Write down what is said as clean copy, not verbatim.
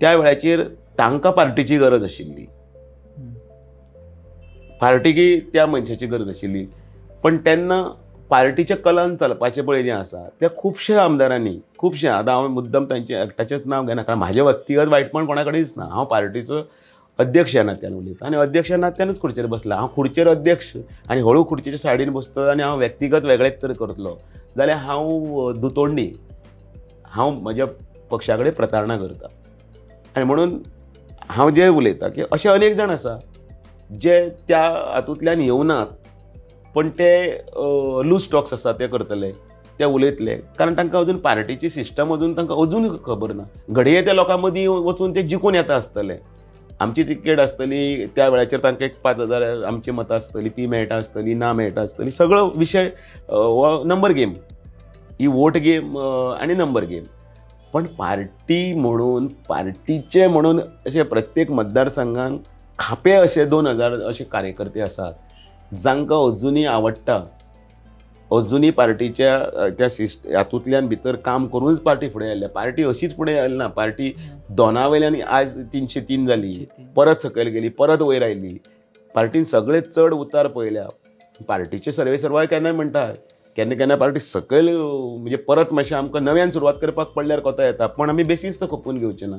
त्या वेळाचेर तांकां पार्टीची गरज आशिल्ली, पार्टीकी त्या मनशाची गरज आशिल्ली. पण तेन्ना पार्टीच्या कलान चलपाचें पळय जें आसा त्या खुबश्या आमदारांनी, खुबशे, आतां हांव मुद्दम तांचें एकट्याचेंच नांव घेना कारण म्हाजें व्यक्तिगत वायटपण कोणा कडेनच ना. हांव पार्टीचो अध्यक्ष ह्या नात्यान उलयता आनी अध्यक्ष ह्या नात्यानूच खुर्चेर बसला. हांव खुर्चेर अध्यक्ष आनी हळू खुर्चेच्या सायडीन बसतलो आनी हांव व्यक्तिगत वेगळेच तर करतलो जाल्यार हांव दुतोंडी, हांव म्हज्या पक्षा कडेन प्रतारणा करता. आनी म्हणून हांव जें उलयता की अशे अनेक जाण आसा जे त्या हातूंतल्यान येवनात पण ते लूज टॉक्स आसा ते करतले, ते उलयतले, कारण तांकां अजून पार्टीची सिस्टम अजून तांकां अजून खबर ना. घडये त्या लोकां मदीं वचून ते जिखून येता आसतले. आमची तिकेट आसतली त्या वेळाचेर तांकां एक 5,000 आमची मतां आसतली, ती मेळटा आसतली, ना मेळटा आसतली. सगळो विशय हो नंबर गेम, ही वोट गेम आनी नंबर गेम. पण पार्टी म्हणून, पार्टीचे म्हणून अशे प्रत्येक मतदारसंघान खापे अशे 2,000 अशे कार्यकर्ते आसात जांकां अजुनूय आवडटा, अजुनूय पार्टीच्या त्या हातूंतल्यान भितर काम करूनच पार्टी फुडें आयल्या. पार्टी अशीच फुडें आयली ना, पार्टी 2 वयल्यान आज 303 जाली, परत सकयल गेली, परत वयर आयली. पार्टीन सगळे चड उतार पळयल्या. पार्टीचे सर्वे सर्वाय केन्नाय म्हणटात, केन्ना केन्ना पार्टी सकयल म्हणजे परत मातशें आमकां नव्यान सुरवात करपाक पडल्यार कोता येता, पण आमी बेसीस तो खपून घेवचे ना.